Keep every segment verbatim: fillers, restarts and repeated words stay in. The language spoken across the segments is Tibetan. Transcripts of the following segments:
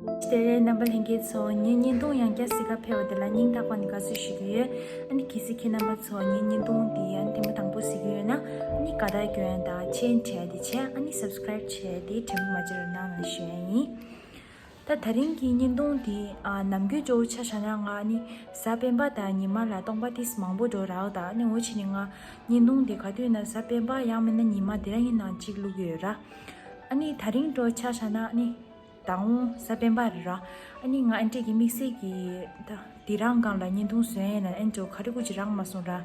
དེ་རིང་རྣམ་པ་ལྷན་རྒྱས་ཚོ་ངའི་བརྙན་ཐུང་ཡང་བསྐྱར་གཟིགས་ག་ཕེབས་པ་དེ་ལ་སྙིང་ཐག་པ་ནས་དགའ་བསུ་ཞུ་གི་ཡོད། ཨ་ནི་གལ་སྲིད་ཁྱེད་རྣམ་པ་ཚོ་ངའི་བརྙན་ཐུང་འདི་ཡང་ཐེངས་མ་དང་པོ་གཟིགས་ཀྱི་ཡོད་ན་ཨ་ནི་དགའ་རྟགས་སྐྱོན་ཡང་དང་མཆན་བྲིས་ཏེ་བྱས། ཨ་ནི་སབ་སི་ཀ་རེབ་བྱས་ཏེ་དྲན་པ་མ་བརྗེད་རོགས་གནང་ལ་ཞུ་ཡ་ཡིན། ད་དེ་རིང་གི་བརྙན་ཐུང་འདི་ཨ་ནམ་རྒྱུན་གཙོ་བོ་ཆ་བཞག་ན་ང་ཨ་ནི་གཟའ་སྤེན་པ་དང་ཉི་མ་ལ་སྟོང་པ་ཏིས་མང་པོ་འགྲོ་རག་ད། ཨ་ནི་འོ་ཆི་ནི་ང་བརྙན་ཐུང་འདི་ག་དུས་ན་གཟའ་སྤེན་པ་ཡང་མིན་ན་ཉི་མ་དེ་རང་ཡིན་ནང་གཅིག་བླུག་གི་ཡོད་ར། ཨ་ནི་དེ་རིང་འགྲོ་ཆ་བཞག་ན་ཨ་ནི་དང་པོ་གཟའ་སྤེན་པ་རེད་ར། ཨ་ནི་ང་ཨན་ཏྲེ་གི་དམིགས་བསལ་གྱི་ད་དེ་རང་སྒང་ལ་བརྙན་ཐུང་བཟོས་ཡིན་ན་ཨན་ཏྲེ་ག་རེ་ཀུ་ཅི་རང་མ་སོང་ར།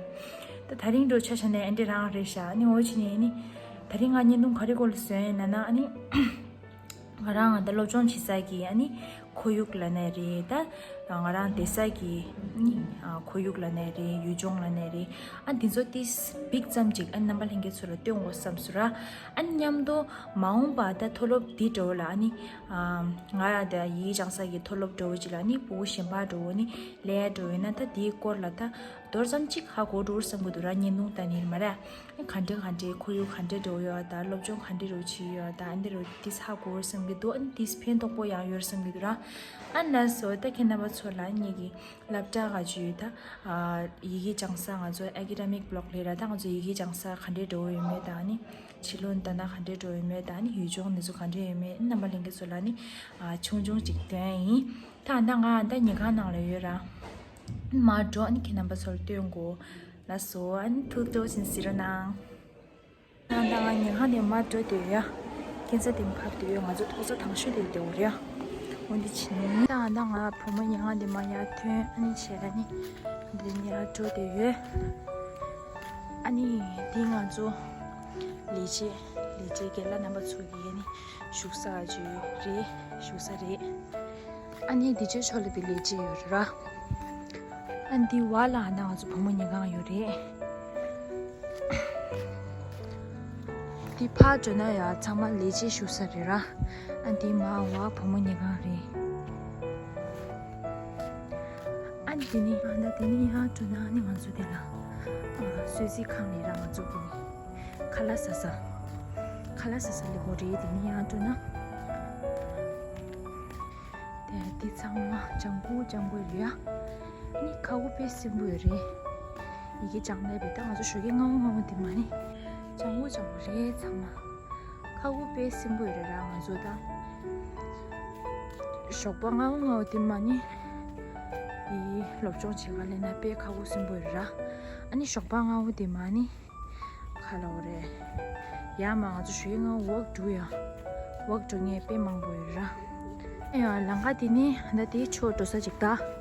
ད་དེ་རིང་འགྲོ་ཆ་བཞག་ན་ཨན་ཏྲེ་རང་རེད་ཤག་ཨ་ནི་འོ་ཆི་ནི་ཨ་ནི་དེ་རིང་ང་བརྙན་ཐུང་ག་རེ་སྐོར་ལ་བཟོས་ཡིན་ན་ན་ཨ་ནི། ང་རང་ད་སློབ་སྦྱོང་བྱེད་ས་གི་ཨ་ནི་ཁོར་ཡུག་ལབ་ནའི་རེད། ད་ང་རང་བསྡད་ས་གི་ནི་ཨ་ཁོར་ཡུག་ལབ་ནའི་རེད། ཡུལ་ལྗོངས་ལབ་ནའི་རེད། ཨ་འདི་ཚོ་ཏིས་འབིག་ཙམ་ཅིག་ཨ་རྣམ་པ་ལྷན་རྒྱས་ཚོ་ལ་སྟོན་དགོས་བསམ་སོང་ར། ཨ་མཉམ་དུ་མ་འོངས་པ་ད་མཐོ་སློབ་འདི་འདྲ་བོ་ལ་ཨ་ནི་ཨ་ང་རང་ད་ཡིག་སྦྱང་ས་གི་མཐོ་སློབ་འདྲ་བོ་ཅིག་ལ་ཨ་ནི་ཕྲུ་གུ་གཞན་པ་འདྲ་བོ་ནི་སླེབས་ཡ་འདྲ་བོ་ཡིན་ན་ད་དེའི་སྐོར་ལ་ད་མདོར་ཙམ་ཅིག་ཧ་གོ་འགྲོ་བསམ་གི་འདུག་ར། བརྙན་ཐུང་ལྟ་ནི་མ་རེད། ག་འདྲ་ག་འདྲའི་ཁོར་ཡུག་ག་འདྲ་འགྲོ་ཡོད་ད། སློབ་སྦྱོང་ག་འདྲ་རུ་བྱེད་ཡོད་ད། ཨ་འདི་རུ་ཏིས་ཧ་གོ་བསམ་གི་འདུག་ཨ་ནི་ཏིས་ཕན་ཐོགས་པོ་ཡང་ཡོད་བསམ་གི་འདུག་ར། ཨ་ན་སོ་ད་ཁྱེད་རྣམ་པ་ཚོ་ལ་ངེད་ཀྱི་སློབ་གྲྭ་ག་ཅུ་ད་ཡི་གེ་སྦྱང་ས་ང་ཚོ་ཨེ་ཀེ་ཌེ་མིག་བྷ་ལོག་ལས་ར། ད་ང་ཚོ་ཡི་གེ་སྦྱང་ས་ག་འདྲ་འགྲོ་ཡོད་མེད་ད། ཨ་ནི་ཕྱི་ལོགས་ད་ན་ག་འདྲ་འགྲོ་ཡོད་མེད་ད། ཨ་ནི་ཡུལ་ལྗོངས་འདི་ཚོ་ག་འདྲ་ཡོད་མེད་རྣམ་པ་ལྷན་རྒྱས་ཚོ་ལ་ནི་ཆུང་ཆུང་ཅིག་སྟོན་ཡིན། ད་ད་ང་ད་ཉལ་ཁང་ནང་ལ་ཡོད་ར། མར་འགྲོ་ཨ་ནི་ཁྱེད་རྣམ་པ་ཚོར་སྟོན་དགོས། ལགས་སོ། ཨ་ནི་ཐུགས་སྤྲོ་ཆེན་ཟེར་རོགས་གནང་། ད་ང་ཉལ་ཁང་ནས་མར་འགྲོ་དུས་ཡ། ཁྱེད་ཚ་དེ་ཕབ་དུས་ཡ་ང་ཚོ་ཐོག་ས་དང་ཤོས་དེ་བདེ་བོ་རེད་ཡ། འོ་འདི་ཕྱིན། ད་ང་ད་ང་བུ་མོ་ཉལ་ཁང་དེ་མ་ཡར་ཐོན་ཨ་ནི་བྱས་ད་ནི། འདི་ནས་ཡར་འགྲོ་དུས་ཡོད། ཨ་ནི་འདི་ང་ཚོ་ལས་བྱེད་ལས་བྱེད་རྒན་ལགས་རྣམ་པ་ཚོ་གི་ཨ་ནི་བཞུགས་ས་ཅིག་རེད། བཞུགས་ས་རེད། ཨ་ནི་འདི་ཆོས་ཕྱོགས་ལ་བི་ལེ་ཇི་ཡོད་ར། ཨ་འདི་བ་ལ་ཨ་ན་ང་ཚོ་བུ་མོ་ཉལ་ཁང་ཡོད་རེད། འདི་ཕར་འགྲོ་ན་ཡ་ཚང་མ་ལས་བྱེད་བཞུགས་ས་རེད་ར། ཨ་འདི་མ་བ་བུ་མོ་ཉལ་ཁང་རེད། ཨ་འདི་ནི་ཨ་ན་དེ་ནི་ཡང་འགྲོ་ན་ནི་ང་ཚོ་དེ་ལ་གསོལ་ཚིགས་ཁང་རེད་ར། ང་ཚོ་གི་ཁ་ལག་ཟ་ས། ཁ་ལག་ཟ་ས་ལེགས་པོ་རེད། དེ་ནི་ཡང་འགྲོ་ན། དེ་དེ་ཚང་མ་ལྗང་ཁུ་ལྗང་ཁུ་རེད་ཡ། ནི་ཁ་དགོད་དཔེ་སིམ་པོ་ཡོད་རེད། ཡི་གེ་སྦྱང་ནས་བི་ད་ང་ཚོ་ཞོགས་ཀས་སྔ་པོ་སྔ་པོ་དེ་མ་ནི་ལྗང་ཁུ་ལྗང་ཁུ་རེད་ཚང་མ། ཁ་དགོད་དཔེ་སིམ་པོ་ཡོད་རེད་ར་ང་ཚོ་ད། ཞོགས་པ་སྔ་པོ་སྔ་པོ་དེ་མ་ནི་ཡི་སློབ་སྦྱོང་བྱེད་ག་སླེབས་ན་དཔེ་ཁ་དགོད་སིམ་པོ་ཡོད་རེད་ར། ཨ་ནི་ཞོགས་པ་སྔ་པོ་དེ་མ་ནི། ཁ་ལོ་རེད། ཡ་མ་ང་ཚོ་ཞོགས་ཀས་སྔ་པོ་ཝོག་འགྲོ་ཡ། ཝོག་འགྲོ་མཁན་དཔེ་མང་པོ་ཡོད་ར། ཨེ་ཡ་ལམ་ཁ་དེ་ནི་ཧ་ད་དེའི་ཕྱོགས་འགྲོ་ས་ཅིག་ད།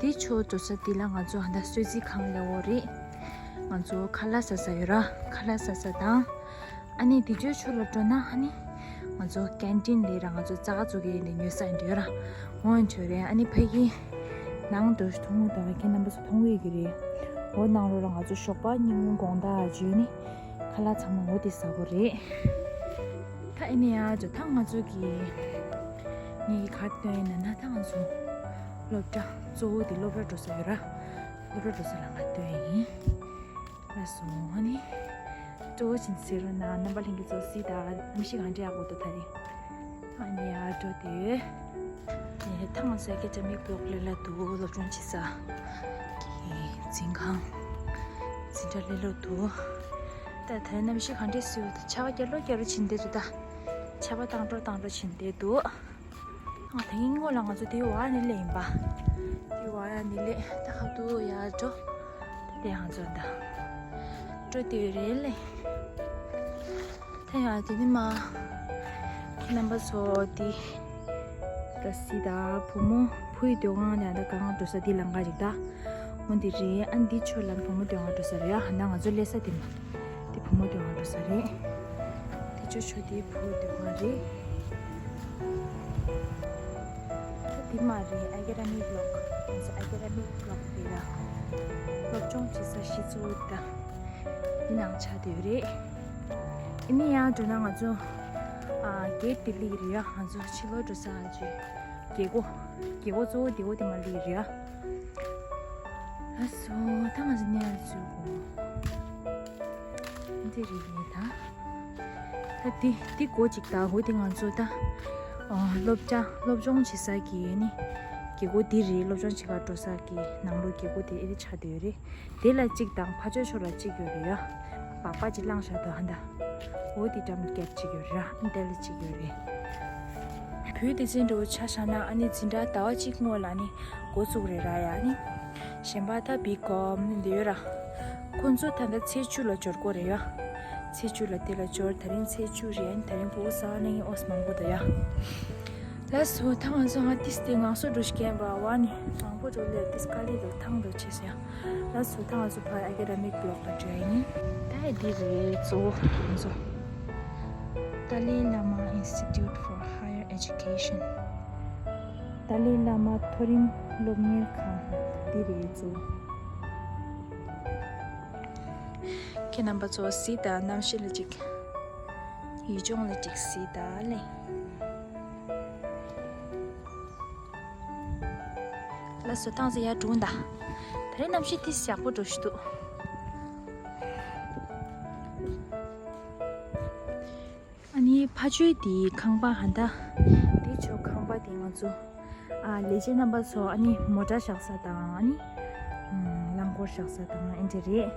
དེའི་ཕྱོགས་འགྲོ་ས་དེ་ལ་ང་ཚོ་ཧ་ད་གསོལ་ཚིགས་ཁང་ལེགས་པོ་རེད། ང་ཚོ་ཁ་ལག་ཟ་ས་ཡོད་ར། ཁ་ལག་ཟ་ས་དང་། ཨ་ནི་དེ་ཚོའི་ཕྱོགས་ལ་འགྲོ་ན་ཨ་ནི་ང་ཚོ་ཀན་ཊིན་ལས་ར་ང་ཚོ་ཙག་ཙོག་གི་ནས་ཉོ་ས་ཡོད་ར། འོན་ཆོས་རེད། ཨ་ནི་ཕ་གི་ནང་དུ་མཐོང་གི་འདུག་ཁྱེད་རྣམ་པ་ཚོ་མཐོང་གི་ཡོད་ཀྱི་རེད། འོ་ནང་ལོགས་ལ་ང་ཚོ་ཞོགས་པ་སྙིང་དགོང་དག་བརྗོད་ནི་ཁ་ལག་ཚང་མ་འོ་དེ་ཟ་གོ་རེད། ད་ཨ་ནི་ཡ་ཇོ་ད་ང་ཚོ་གི་ངའི་ག་སྟོན་ཡིན་ན་ན་ད་ང་ཚོ་སློབ་གྲྭ་གཙོ་བོ་དེ་སློབ་གྲྭ་འགྲོ་ས་ཡོད་ར། སློབ་གྲྭ་འགྲོ་ས་ལ་ང་སྟོན་ཡིན། ལགས་སོ། ཨ་ནི་སྤྲོ་བོ་ཆེན་ཟེར་རོགས་གནང་། རྣམ་པ་ལྷན་རྒྱས་ཚོ་གཟིགས་དང་། གནམ་གཤིས་གང་འདྲ་ཡག་པོ་འདུག་ད་རེས། ཨ་ནི་ཨ་འགྲོ་དེ་ཡོད། ཨེ་ཐང་ས་སྐད་ཆ་མིག་པོག་ལེ་ལ་འདུག་སློབ་སྦྱོང་བྱེད་ས་གི་འཛིན་ཁང་། འཛིན་གྲྭ་ལེ་ལོ་འདུག་ད་ད་རེས་གནམ་གཤིས་གང་འདྲ་སུ་ཆར་པ་རྒྱག་ལོ་རྒྱག་ལོ་བྱིན་བསྡད་འདུག་ད་ཆར་པ་བཏང་འགྲོ་བཏང་འགྲོ་བྱིན་བསྡད་འདུག་ཨ་དེ་རིང་སྔོན་ལ་ང་ཚོ་དེའི་བར་ནས་སླེབས་ཡིན་པ། དེའི་བར་ནས་སླེབས་ད་ཁ་ཐུག་ཡར་འགྲོ། དེ་ང་ཚོ་ད་འགྲོ་དེ་རེད་ལེ། ད་ཡང་དེ་ནི་མ་ཁྱེད་རྣམ་པ་ཚོ་དེ་ད་སི་ད་བུ་མོ་བུ་ཡི་སྡོད་ཁང་ནས་ད་གང་འགྲོ་ས་དེ་ལམ་ཁ་ཅིག་ད། འོ་འདི་རེད། ཨ་འདི་ཆོ་ལ་བུ་མོ་སྡོད་ཁང་འགྲོ་ས་རེད། ཨ་ཧ་ན་ང་ཚོ་སླེབས་ས་དེ་མ། དེ་བུ་མོ་སྡོད་ཁང་འགྲོ་ས་རེད། དེ་ཆོ་ཆོ་དེ་བུ་སྡོད་ཁང་རེད། ད་དེ་མ་རེད། ཨ་ཀེ་ཌེ་མིག་བྷ་ལོག་ང་ཚོ་ཨ་ཀེ་ཌེ་མིག་བྷ་ལོག་དེ་ལ་སློབ་སྦྱོང་བྱེད་ས་གཞི་གཙོ་བོ་ད་འདི་ནང་ཆགས་བསྡད་ཡོད་རེད། ཨ་ནི་ཡང་འགྲོ་ན་ང་ཚོ་ཨ་གེ་ཊི་དེ་སླེབས་ཀྱི་རེད་ཡ། ང་ཚོ་ཕྱི་ལོགས་འགྲོ་ས་ཨ་ཅེ་རྒྱལ་སྒོ་རྒྱལ་སྒོ་གཙོ་བོ་རྒྱལ་སྒོ་དེ་མ་སླེབས་ཀྱི་རེད་ཡ། ལགས་སོ། ད་ང་ཚོ་གནས་ལ་འཛུལ་དགོས། འདི་རེད་ཡིན་ད། ད་འདི་འདི་སྒོ་གཅིག་ད་འོ་དེ་ང་ཚོ་ད་ སློབ་གྲྭ་སློབ་སྦྱོང་བྱེད་ས་གི་ནི་རྒྱལ་སྒོ་འདི་རེད། སློབ་སྦྱོང་བྱེད་གར་འགྲོ་ས་གི་ནང་ལོགས་རྒྱལ་སྒོ་དེ་ཨེ་རེད་ཆགས་བསྡད་ཡོད་རེད། དེ་ལ་གཅིག་དང་ཕ་ཆོས་ཕྱོགས་ལ་གཅིག་ཡོད་རེད་ཡ། སྦག་སྦག་ཅིག་བླངས་བཞག་འདུག་ཧ་ད། འོ་དེ་འགྲམ་རྒྱབ་གཅིག་ཡོད་རེད་ཨ་ནི་དེ་ལ་གཅིག་ཡོད་རེད། བོད་སྡེ་ཚན་འདྲ་བོ་ཆ་བཞག་ན་ཨ་ནི་འཛིན་གྲྭ་ཟླ་བ་གཅིག་སྔོན་ལ་ནི་འགོ་བཙུགས་རེད་ར་ཡ་ནི། གཞན་པ་ད་བི་ཀོམ་ནི་འདི་ཡོད་ར། ཁོ་ཚོ་ད་ལྟ་ཚེས་བཅུ་ལ་འབྱོར་དགོས་རེད་ཡ། ཚེས་བཅུ་ལ་དེ་ལ་འབྱོར། ད་རིང་ཚེས་བཅུ་རེད། ད་རིང་ཕྲུ་གུ་གསར་པ་སླེབས་མཁན་ཨོ་ཙི་མང་པོ་འདུག་ཡ། ལགས་སོ། ད་ང་ཚོ་ང་ཏིས་དེ་ངང་སོ་འགྲོ་ཤི་ཀན་པ་བ་ནི་མང་པོ་འགྲོ་ལས་ཏིས་དཀའ་ལས་འདུག་ཐང་འདུག་ཆེ་སོ་ཡ། ལགས་སོ། ད་ང་ཚོ་ཕར་ཨ་ཀེ་ཌ་མིག་བྷི་ལོག་ལ་འགྲོ་ཡ་ཡིན། ད་འདི་རེད་གཙོ་བོ་ང་ཚོ། ཏཱ་ལའི་བླ་མ་Institute for Higher Education། ཏཱ་ལའི་བླ་མ་མཐོ་རིམ་སློབ་གཉེར་ཁང་འདི་རེད་གཙོ་བོ། ཁྱེད་རྣམ་པ་ཚོ་གཟིགས་དང་། གནམ་གཤིས་ལ་ཅིག་ཡུལ་ལྗོངས་ལ་ཅིག་གཟིགས་དང་ལེ། ལགས་སོ། ཐང་ཟེར་ཡར་འགྲོ་ད། ད་རེས་གནམ་གཤིས་ཏིས་ཡག་པོ་འགྲོ་ཞིག་འདུག་ཨ་ནི་ཕ་ཆོས་དེའི་ཁང་པ་ཧ་ད། དེ་ཆོ་ཁང་པ་དེ་ང་ཚོ། ཨ་ལས་བྱེད་རྣམ་པ་ཚོ་ཨ་ནི་མོ་ཊ་བཞག་ས་དང་ཨ་ནི། ཨམ། རླངས་འཁོར་བཞག་ས་དང་ཨེ་འདྲ་རེད།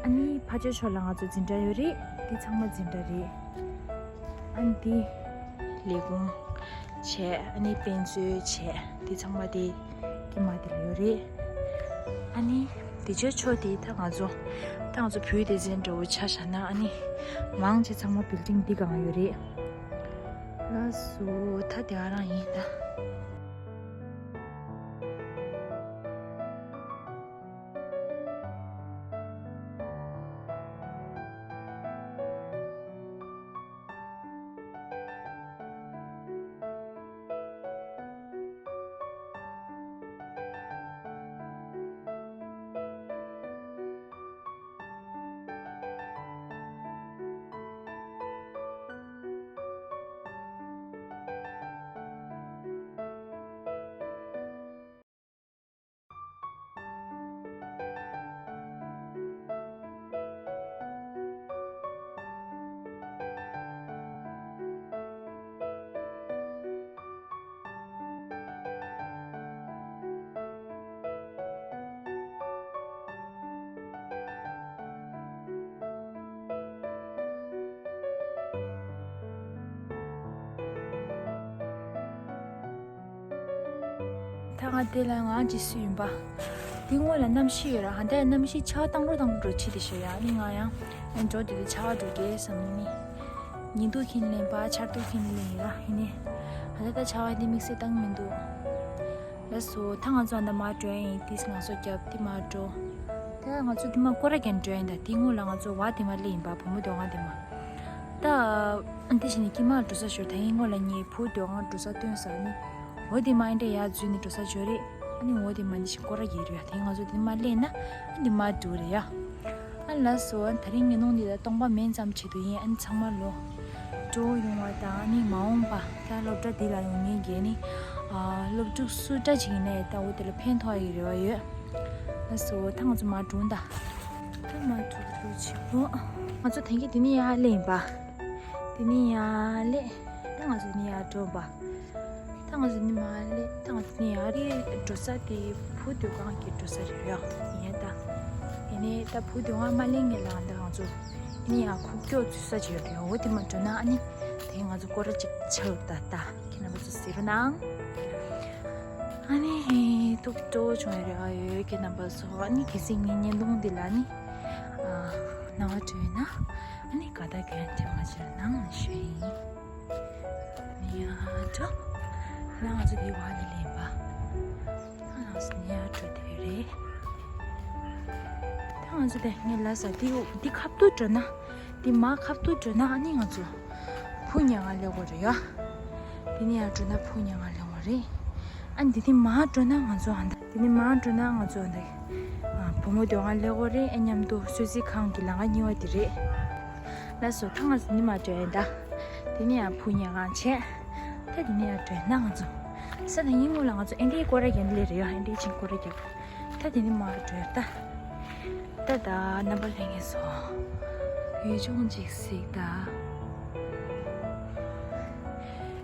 ཨ་ནི་ཕ་ཆོས་ཕྱོགས་ལ་ང་ཚོ་འཛིན་གྲྭ་ཡོད་རེད། དེ་ཚང་མ་འཛིན་གྲྭ་རེད། ཨ་ནི་དེ་ལས་ཁུངས་བྱས། ཨ་ནི་དཔེ་མཛོད་བྱས། དེ་ཚང་མ་དེ་དཀྱིལ་མ་དེ་ལ་ཡོད་རེད། ཨ་ནི་དེ་ཆོས་ཆོས་དེ་ད་ང་ཚོ་ད་ང་ཚོ་བོད་སྡེ་ཚན་འདྲ་བོ་ཆ་བཞག་ན་ཨ་ནི་མང་ཆེ་ཚང་མ་བིལ་ཌིང་འདི་སྒང་ཡོད་རེད། ལགས་སོ། ད་དེ་ག་རང་ཡིན་ད། ད་ང་དེ་ལ་ང་རྗེས་སུ་ཡིན་པ། དེ་སྔོན་ལ་གནམ་གཤིས་ཡོད་ར། ཧ་ད་གནམ་གཤིས་ཆར་པ་བཏང་འགྲོ་བཏང་འགྲོ་བྱེད་དེ་ཤོད་ཡ་ནི་ང་ཡང་ཨེ་འགྲོ་དེ་དུ་ཆར་པ་འགྲོ་གེ་བསམ་ནི། ཉི་གདུགས་ཁྱེར་ལེན་པ་ཆར་གདུགས་ཁྱེར་ལེན་ཡིན་ར་ཡིན་ནི། ཧ་ད་ད་ཆར་པ་དེ་དམིགས་བསལ་བཏང་མི་འདུག་ལགས་སོ། ད་ང་ཚོ་ཨ་ད་མར་འགྲོ་ཡ་ཡིན། དེས་ང་ཚོ་རྒྱབ་དེ་མར་འགྲོ། ད་ང་ཚོ་དེ་མ་སྐོར་ར་རྒྱག་འགྲོ་ཡ་ཡིན། ད་དེ་སྔོན་ལ་ང་ཚོ་བ་དེ་མ་སླེབས་ཡིན་པ། བུ་མོ་སྡོད་ཁང་དེ་མ། ད་ཨ་འདི་བཞིན་ནི་དཀྱིལ་མ་འགྲོ་ས་ཞོར་ད་ཡིན་སྔོན་ལ་ངའི་བུ་སྡོད་ཁང་འགྲོ་ས་སྟོན་ས་ནི། འོ་དེ་མ་ཨེ་འདྲ་ཡར་འཛུལ་ནས་འགྲོ་ས་ཞོར་རེད། ཨ་ནི་འོ་དེ་མ་ནི་ཞིག་སྐོར་ར་རྒྱག་རེད་ཡ། དེ་ང་ཚོ་དེ་མ་སླེབས་ན་ཨ་འདི་མ་འགྲོ་རེད་ཡ། ཨ་ལགས་སོ། ད་རིང་ངའི་ནང་འདི་ལ་སྟོང་པ་མིན་ཙམ་བྱེད་དུ་ཡིན། ཨ་ནི་ཚང་མ་ལོ། སྤྲོ་ཡོང་བ་དང་ཨ་ནི་མ་འོངས་པ་ད་སློབ་གྲྭ་འདི་ལ་ཡོང་མཁན་གྱི་ནི། ཨ་སློབ་ཕྲུག་སུ་འདྲ་ཅིག་ཡིན་ནའི་ད་འོ་དེ་ལ་ཕན་ཐོགས་ཡི་རེ་བ་ཡོད། ལགས་སོ། ད་ང་ཚོ་མར་འགྲོ་ད། ད་མར་འགྲོ་འགྲོ་བྱེད་དགོས། ང་ཚོ་དེང་གི་དེ་ནི་ཡར་སླེབས་ཡིན་པ། དེ་ནི་ཡར་སླེབས། ད་ང་ཚོ་དེ་ནི་ཡར་འགྲོ་པ། ད་ང་ཚོ་ནི་མར་སླེབས། ད་ང་ཚོ་ནི་ཡར་རེད། འགྲོ་ས་དེ་བུ་སྡོད་ཁང་གི་འགྲོ་ས་རེད་ཡ། ཡིན་ད། ཡིན་ནའི་ད་བུ་སྡོད་ཁང་མ་སླེབས་སྔོན་ལ་ད་ང་ཚོ་ནི་ཡར་ཁུག་ཀྱོག་འཛུལ་ས་ཅིག་ཡོད་རེད། འོ་དེ་མར་འགྲོ་ན་ཨ་ནི་དེ་ང་ཚོ་སྐོར་ར་ཅིག་ཆགས་ད་ད། ཁྱེད་རྣམ་པ་ཚོ་གཟིགས་རོགས་གནང་། ཨ་ནི་ཐུགས་སྤྲོ་བྱུང་བའི་རེ་བ་ཡོད། ཁྱེད་རྣམ་པ་ཚོ། ཨ་ནི་གལ་སྲིད་ངའི་བརྙན་ཐུང་འདི་ལ་ནི་ཨ་སྣང་བ་འགྲོ་ཡོད་ན་ཨ་ནི་དགའ་དགའ་སྐྱོན་དེ་མ་བརྗེད་གནང་ཞུ་ཡིན། ཨ་ནི་ཡར་འགྲོ། ད་ང་ཚོ་འདི་བར་ནས་སླེབས་པ། ད་ང་ཚོ་ནི་ཡར་འགྲོ་དེ་རེད། ད་ང་ཚོ་དེ་ངས་ལབ་ས་འདི་འདི་ཁ་ཐུག་འགྲོ་ན། འདི་མར་ཁ་ཐུག་འགྲོ་ན་ཨ་ནི་ང་ཚོ་བུ་ཉལ་ཁང་སླེབས་དགོས་རེད་ཡ། འདི་ནས་ཡར་འགྲོ་ན་བུ་ཉལ་ཁང་སླེབས་དགོས་རེད། ཨ་འདི་ནས་མར་འགྲོ་ན་ང་ཚོ་ཨ་འདི་ནས་མར་འགྲོ་ན་ང་ཚོ་ཨ་འདི་ཨ་བུ་མོ་སྡོད་ཁང་སླེབས་དགོས་རེད། ཨ་མཉམ་དུ་གསོལ་ཚིགས་ཁང་གི་ལམ་ཁ་གཉིས་པ་དེ་རེད། ལགས་སོ། ད་ང་ཚོ་འདི་མར་འགྲོ་ཡ་ད། འདི་ནས་ཡར་བུ་ཉལ་ཁང་བྱས། ད་འདི་ནས་ཡར་འགྲོ་ན་ང་ཚོ་ས་ད་ཡིན་སྔོན་ལ་ང་ཚོ་ཨེ་འདྲའི་སྐོར་ར་རྒྱག་འདི་ལས་རེད་ཡ། ཨེ་འདྲའི་ཅིག་སྐོར་ར་རྒྱག་ད་དེ་ནི་མར་འགྲོ་ད། ད་ད་རྣམ་པ་ལྷན་རྒྱས་ཚོ། ཡུལ་ལྗོངས་ཅིག་གཟིགས་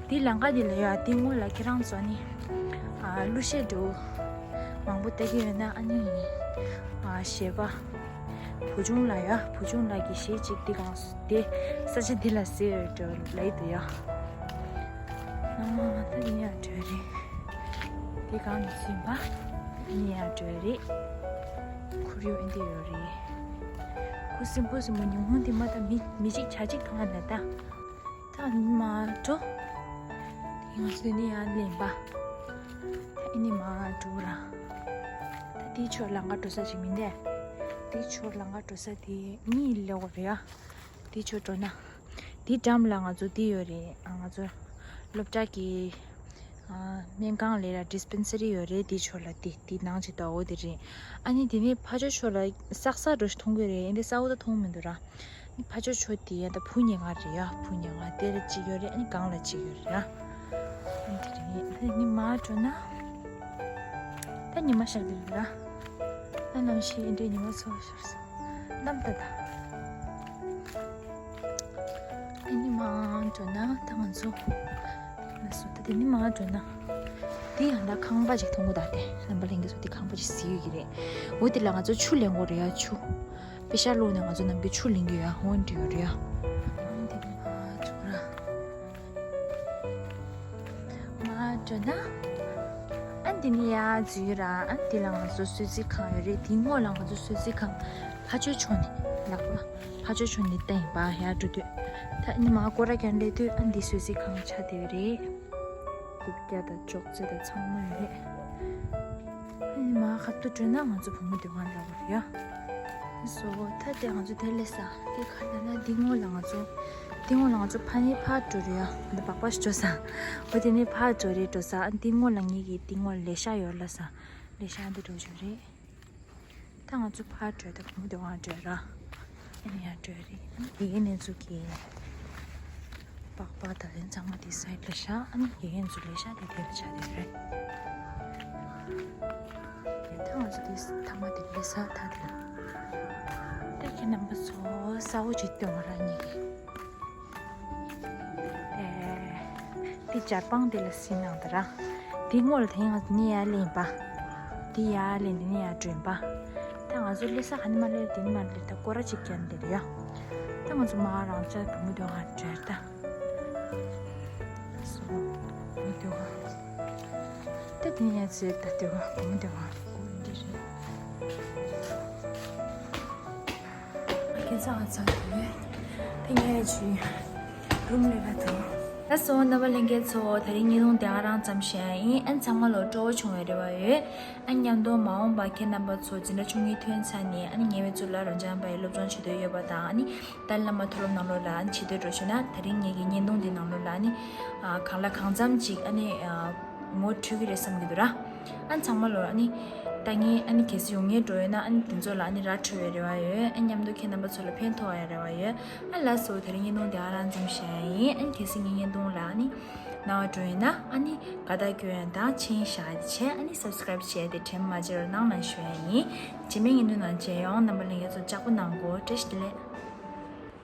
ད། འདི་ལམ་ཁ་འདི་ལ་ཡ་འདི་སྔོན་ལ་ཁྱེད་རང་ཚོ་ནི་ཨ་གླུ་གཞས་འདྲ་མང་པོ་ལྟ་གི་ཡོད་ན། ཨ་ནི་ཨ་གཞས་པ་བུ་ཆུང་ལགས་ཡ། བུ་ཆུང་ལགས་ཀྱི་གཞས་གཅིག་འདི་གང་དེ་ས་ཆ་འདི་ལ་གཟིགས་ཡོད་འགྲོ་ལབ་ཀྱི་འདུག་ཡ། ཨ་ད་འདི་ཡ་འགྲོ་རེད། འདི་གང་ནས་ཟིན་པ། འདི་ཡ་འགྲོ་རེད། ཁོར་ཡུག་ཨེ་འདི་ཡོད་རེད། ཁུ་སིམ་པོ་སིམ་པོ། ཉི་ཧོང་འདི་མ་ད་མི་མི་གཅིག་བྱ་གཅིག་མཐོང་ཡ་མེད་ད། ད་ནི་མར་འགྲོ། དེ་ང་ཚོ་ནི་ཡར་ལེན་པ། ད་ཨེ་ནི་མར་འགྲོ་ར། ད་དེའི་ཕྱོགས་ལམ་ཁ་འགྲོ་ས་ཅིག་མིན་ཏེ། དེའི་ཕྱོགས་ལམ་ཁ་འགྲོ་ས་དེ་གཉིད་སླེབས་པ་རེད་ཡ། དེའི་ཕྱོགས་འགྲོ་ན། དེའི་འགྲམ་ལ་ང་ཚོ་དེ་ཡོད་རེད། ང་ཚོ་སློབ་གྲྭ་གི་ཨ་སྨན་ཁང་ལས་ར་ཌི་སི་པེན་སེ་རི་ཡོད་རེད། དེའི་ཕྱོགས་ལ་དེ་དེའི་ནང་ཅིག་ད་འོ་དེ་རེད། ཨ་ནི་དེ་ནས་ཕར་ཕྱོགས་ཕྱོགས་ལ་སག་སག་འགྲོ་ཞིག་མཐོང་གི་རེད། ཨེ་འདི་ས་འོག་ད་མཐོང་མི་འདུག་ར། ཨ་ནི་ཕར་ཕྱོགས་ཕྱོགས་དེ་ཡ་ད་བུ་ཉེ་ང་རེད་ཡ། བུ་ཉེ་ང་དེ་ལ་གཅིག་ཡོད་རེད། ཨ་ནི་སྒང་ལ་གཅིག་ཡོད་རེད་ཡ། ཨ་ནི་དེ་རེད། ཨ་ནི་མར་འགྲོ་ན་ད་ཉི་མ་ཤར་གི་རེད་ར། ད་གནམ་གཤིས་ཨེ་འདྲའི་ཉི་མ་ཚོ་ཤར་སོང་། གནམ་ད་ད། ཨ་ནི་མར་འགྲོ་ན་ད་ང་ཚོ། ལགས་སོ། ད་དེ་ནི་མར་འགྲོ་ན། དེ་ཡང་ད་ཁང་པ་ཅིག་མཐོང་གི་འདུག་སྟེ། རྣམ་པ་ལྷན་རྒྱས་ཚོ་དེ་ཁང་པ་ཅིག་གཟིགས་ཡོད་ཀྱི་རེད། འོ་དེ་ལ་ང་ཚོ་ཆུ་ལེན་དགོས་རེད་ཡ། ཆུ། པེ་ཤ་བླུགས་ནས་ང་ཚོ་ནམ་རྒྱུན་ཆུ་ལེན་གྱི་ཡོད་ཡ། འོ་འདི་ཡོད་རེད་ཡ། ཨ་ནི་དེ་ནི་མར་འགྲོ་ར། མར་འགྲོ་ན། ཨ་འདི་ནི་ཡར་འཛུལ་ར། ཨ་འདི་ལ་ང་ཚོ་གསོལ་ཚིགས་ཁང་ཡོད་རེད། དེའི་སྔོན་ལ་ང་ཚོ་གསོལ་ཚིགས་ཁང་ཕར་ཕྱོགས་ཕྱོགས་ནས་ལག་པ་ཕར་ཕྱོགས་ཕྱོགས་ནས་བལྟས་ཡིན་པ། ཡར་འགྲོ་དུས་ད་ཨ་ནི་མར་སྐོར་ར་རྒྱག་སླེབས་དུས་ཨ་འདི་གསོལ་ཚིགས་ཁང་ཆགས་བསྡད་ཡོད་རེད། རྐུབ་བཀྱག་དང་ཅོག་ཙེ་དང་ཚང་མ་ཡོད་རེད། ཨ་ནི་མར་ཁ་ཐུག་འགྲོ་ན་ང་ཚོ་བུ་མོ་སྡོད་ཁང་འདྲ་བོ་རེད་ཡ། སོ་ད་དེ་ང་ཚོ་དེ་སླེབས་ས་དེ་ག་ལ་ན། འདི་སྔོན་ལ་ང་ཚོ་འདི་སྔོན་ལ་ང་ཚོ་ཕ་ནི་ཕར་འགྲོ་རེད་ཡ། འདི་སྦག་སྦག་ཞིག་འགྲོ་ས། འོ་དེ་ནི་ཕར་འགྲོ་རེད་འགྲོ་ས། ཨ་འདི་སྔོན་ལ་ངེད་ཀྱི་འདི་སྔོན་ལས་ཤག་ཡོད་ལ་ས། ལས་ཤག་འདི་འགྲོ་བྱུང་རེད། ད་ང་ཚོ་ཕར་འགྲོ་ད་བུ་མོ་སྡོད་ཁང་འགྲོ་ར། ཨ་ནི་ཡར་འགྲོ་རེད། ཨ་ནི་དགེ་རྒན་ཚོ་གི་པགས་པ་དང་ལན་ཚང་མ་དེ་སའིད་ལ་བཞག་ཨ་ནི་དགེ་རྒན་ཚོ་ལས་ཤག་དེ་དེ་ལ་བཞག་དེ་རེད། ད་ང་ཚོ་དེ་ཐ་མ་དེ་ལས་ས་ད་དེ་ལ། ད་ཁྱེད་རྣམ་པ་ཚོ་ས་འོག་ཅིག་སྟོན་བ་ར་གཉིས་ཀྱི། དེ་ཇར་པང་དེ་ལ་སྲིད་ནང་དེ་ར། དེ་སྔོན་ལ་དེ་ང་ཚོ་ནི་ཡར་ལེན་པ། དེ་ཡར་ལེན་དེ་ནི་ཡར་འགྲོན་པ། ད་ང་ཚོ་ལེ་ས་ཧ་ནི་མ་ལེ་དེ་ནི་མ་ལེ་ད་སྐོར་ར་ཅིག་ཀྱང་འདིར་ཡ། ད་ང་ཚོ་མ་རང་ཅག་བུ་མོ་དེ་ང་འགྲོ་ད། སོ། བུ་མོ་དེ་ང་། ད་དེ་ནི་ཡར་ཚེ་ད་དེ་ང་བུ་མོ་དེ་ང་འདི་རེད། ཁྱེད་ཚང་ང་ཚང་དུ་ཡོད། དེ་ངས་ཅི་རུམ་ལས་ཀ་དང་། ད་སོ་རྣམ་པ་ལྷན་རྒྱས་ཚོ་ད་རིང་བརྙན་ཐུང་དེ་ག་རང་ཙམ་བཤད་ཡ་ཡིན། ཨན་ཚང་མ་ལོ་སྤྲོ་བོ་བྱུང་བའི་རེ་བ་ཡོད། ཨན་མཉམ་དུ་མ་འོངས་པ་ཁྱེད་རྣམ་པ་ཚོ་འཛིན་གྲྭ་བཅུ་གཉིས་ཐོན་ཚར་ནས་ཨ་ནི་ཉེ་བའི་གཙུག་ལག་རབ་འབྱམས་པ་ཡི་སློབ་སྦྱོང་བྱེད་འདོད་ཡོད་པ་དང་ཨ་ནི་ཏཱ་ལའི་བླ་མ་མཐོ་སློབ་ནང་ལོགས་ལ་ཨ་ནི་བྱེད་འདོད་འགྲོ་བྱུང་ན་ད་རིང་ངེད་ཀྱི་བརྙན་ཐུང་འདི་ནང་ལོགས་ལ་ཨ་ནི་གང་ལ་གང་འཚམ་ཅིག་ཨ་ནི་ངོ་འཕྲོད་ཀྱི་རེད་བསམ་གྱི་འདུག་ར། ཨ་ཚང་མ་ལོ་ཨ་ནི་ལྟ་མཁན་ཨ་ནི་གལ་སྲིད་ཡོང་མཁན་འགྲོ་ཡོད་ན་ཨ་ནི་དེ་ཚོ་ལ་ཨ་ནི་ར་འཕྲོད་པའི་རེ་བ་ཡོད། ཨ་མཉམ་དུ་ཁྱེད་རྣམ་པ་ཚོ་ལ་ཕན་ཐོགས་ཡ་རེ་བ་ཡོད། ཨ་ལགས་སོ་དེ་རིང་བརྙན་ཐུང་དེ་ག་རང་ཙམ་བཤད་ཡ་ཡིན། ཨ་ནི་གལ་སྲིད་ངའི་བརྙན་ཐུང་ལ་ཨ་ནི་སྣང་བ་འགྲོ་ཡོད་ན་ཨ་ནི་དགའ་རྟགས་སྐྱོན་ཡ་དང་མཆན་བཞག་ཡ་དེ་བྱས་ཨ་ནི་སབ་སི་ཀ་རེབ་བྱས་ཏེ་དྲན་མ་བརྗེད་རོགས་གནང་ལ་ཞུ་ཡ་ཡིན། རྗེས་མའི་བརྙན་ཐུང་ནང་མཇལ་ཡོང་། རྣམ་པ་ལྷན་རྒྱས་ཚོ་ལྕགས་པོ་གནང་གོ། བཀྲ་ཤིས་བདེ་ལེགས།